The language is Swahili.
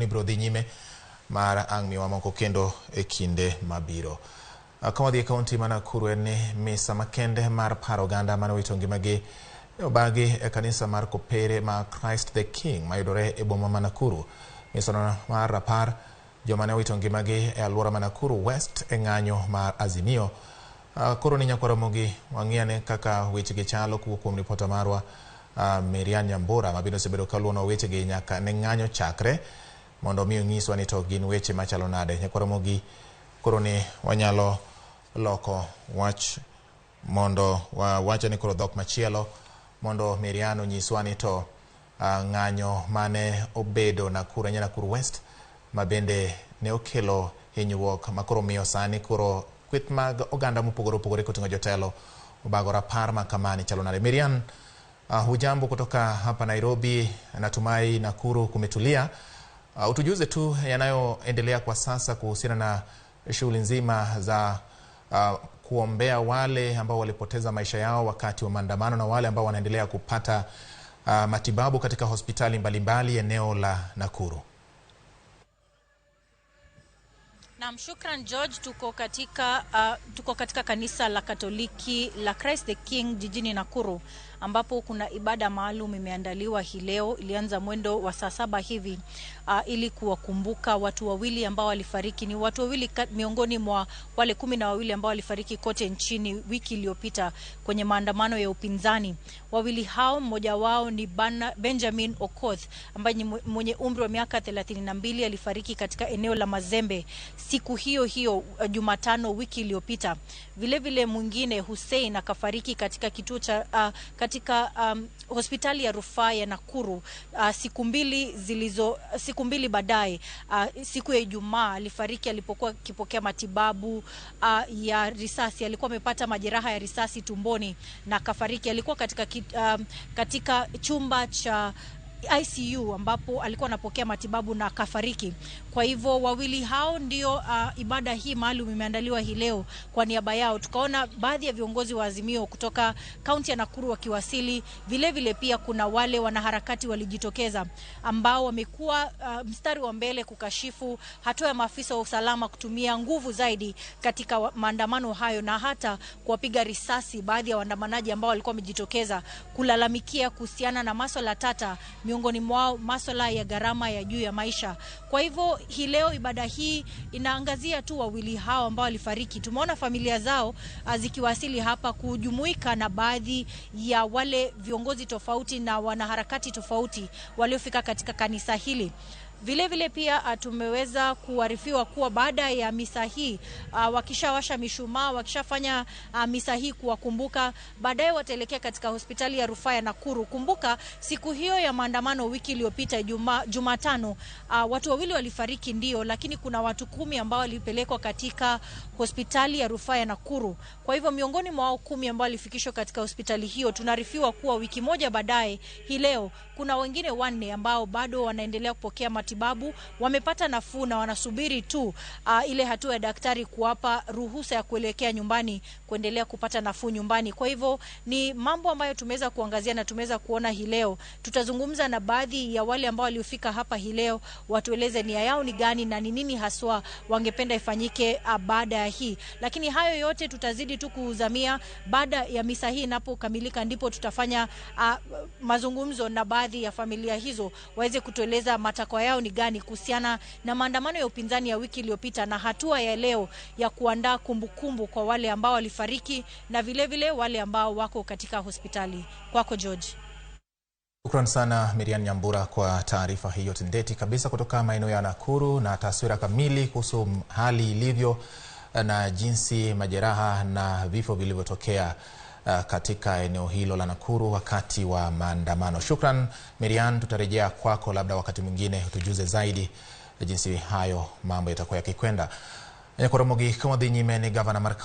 ni biro dhi nyime mar ang' miwa moko kendo e kinde mabiro. Ka wadhi e kaunti ma Nakuru en ni misa makende mar paro oganda mane owito ngimagi e obagi e kanisa mar Kopere ma Christ the King mayudore e boma ma Nakuru. Misano mar rapar joma ne owito ngimagi e alwora ma Nakuru West e ng'anyo mar Azimio. Koro ni nyakwar Ramogi wang'i kaka wechegi chalo kowuok kuom ripota marwa Miriam Nyambura ma bende osebedo kaluonwa wechegi nyaka ne ng'anyo chakre mondo mi onyiswa ni to gin weche machalo nade. Nyakwar Ramogi koro ni wanyalo loko wach mondo wawacho ni koro dhok machielo mondo Miriam onyiswa ni to ng'anyo mane obedo Nakuru ahinya Nakuru West ma bende ne okelo hinyruok ma koro miyo sani koro kweth mag oganda mopogore opogore koting'o jotelo obago rapar ma kamani chalo nade. Miriam, hujambo kutoka hapa Nairobi, natumai Nakuru kumetulia. Utujuze tu yanayoendelea kwa sasa kuhusiana na shughuli nzima za kuombea wale ambao walipoteza maisha yao wakati wa maandamano na wale ambao wanaendelea kupata matibabu katika hospitali mbalimbali eneo la Nakuru. Naam, shukran George. Tuko katika kanisa la Katoliki la Christ the King jijini Nakuru ambapo kuna ibada maalum imeandaliwa hii leo. Ilianza mwendo wa saa 7 hivi ili kuwakumbuka watu wawili ambao walifariki. Ni watu wawili miongoni mwa wale 12 ambao walifariki kote nchini wiki iliyopita kwenye maandamano ya upinzani. Wawili hao, mmoja wao ni Benjamin Okoth ambaye ni mwenye umri wa miaka 32, alifariki katika eneo la Mazembe siku hiyo hiyo Jumatano wiki iliyopita. Vilevile mwingine Hussein akafariki katika kituo cha katika hospitali ya rufaa ya Nakuru siku 2 baadaye, siku ya Ijumaa alifariki alipokuwa akipokea matibabu ya risasi. Alikuwa amepata majeraha ya risasi tumboni na akafariki. Alikuwa katika chumba cha ICU ambapo alikuwa anapokea matibabu na akafariki. Kwa hivyo wawili hao ndio ibada hii maalum imeandaliwa hii leo kwa niaba yao. Tukaona baadhi ya viongozi wa Azimio kutoka kaunti ya Nakuru wakiwasili. Vile vile pia kuna wale wanaharakati walijitokeza ambao wamekuwa mstari wa mbele kukashifu hatua ya maafisa wa usalama kutumia nguvu zaidi katika maandamano hayo na hata kuwapiga risasi baadhi ya waandamanaji ambao walikuwa wamejitokeza kulalamikia kuhusiana na maswala tata, miongoni mwao maswala ya gharama ya juu ya maisha. Kwa hivyo hii leo ibada hii inaangazia tu wawili hao ambao walifariki. Tumeona familia zao zikiwasili hapa kujumuika na baadhi ya wale viongozi tofauti na wanaharakati tofauti waliofika katika kanisa hili. Vile vile pia tumeweza kuarifiwa kuwa baada ya misa hii wakishawasha mishumaa, wakishafanya misa hii kuwakumbuka, baadaye wataelekea katika hospitali ya rufaa ya Nakuru. Kumbuka siku hiyo ya maandamano wiki iliyopita Jumatano, watu wawili walifariki ndio, lakini kuna watu 10 ambao walipelekwa katika hospitali ya rufaa ya Nakuru. Kwa hivyo miongoni mwa wao 10 ambao walifikishwa katika hospitali hiyo, tunaarifiwa kuwa wiki moja baadaye hii leo kuna wengine wanne ambao bado wanaendelea kupokea matibabu, wamepata nafuu na wanasubiri tu ile hatua ya daktari kuwapa ruhusa ya kuelekea nyumbani kuendelea kupata nafuu nyumbani. Kwa hivyo ni mambo ambayo tumeweza kuangazia na tumeweza kuona hii leo. Tutazungumza na baadhi ya wale ambao waliofika hapa hii leo, watueleze nia yao ni gani na ni nini haswa wangependa ifanyike baada ya hii. Lakini hayo yote tutazidi tu kuzamia baada ya misa hii inapokamilika, ndipo tutafanya mazungumzo na baadhi ya familia hizo waweze kutueleza matakwa yao ni gani kuhusiana na maandamano ya upinzani ya wiki iliyopita na hatua ya leo ya kuandaa kumbukumbu kwa wale ambao walifariki na vile vile wale ambao wako katika hospitali. Kwako George. Shukran sana Miriam Nyambura kwa taarifa hiyo tendeti kabisa kutoka maeneo ya Nakuru na taswira kamili kuhusu hali ilivyo na jinsi majeraha na vifo vilivyotokea katika eneo hilo la Nakuru wakati wa maandamano. Shukran Miriam, tutarejea kwako labda wakati mwingine utujuze zaidi jinsi hayo mambo yatakuwa yakikwenda. Nyakoromogi ka wadhi nyime ni gavana mar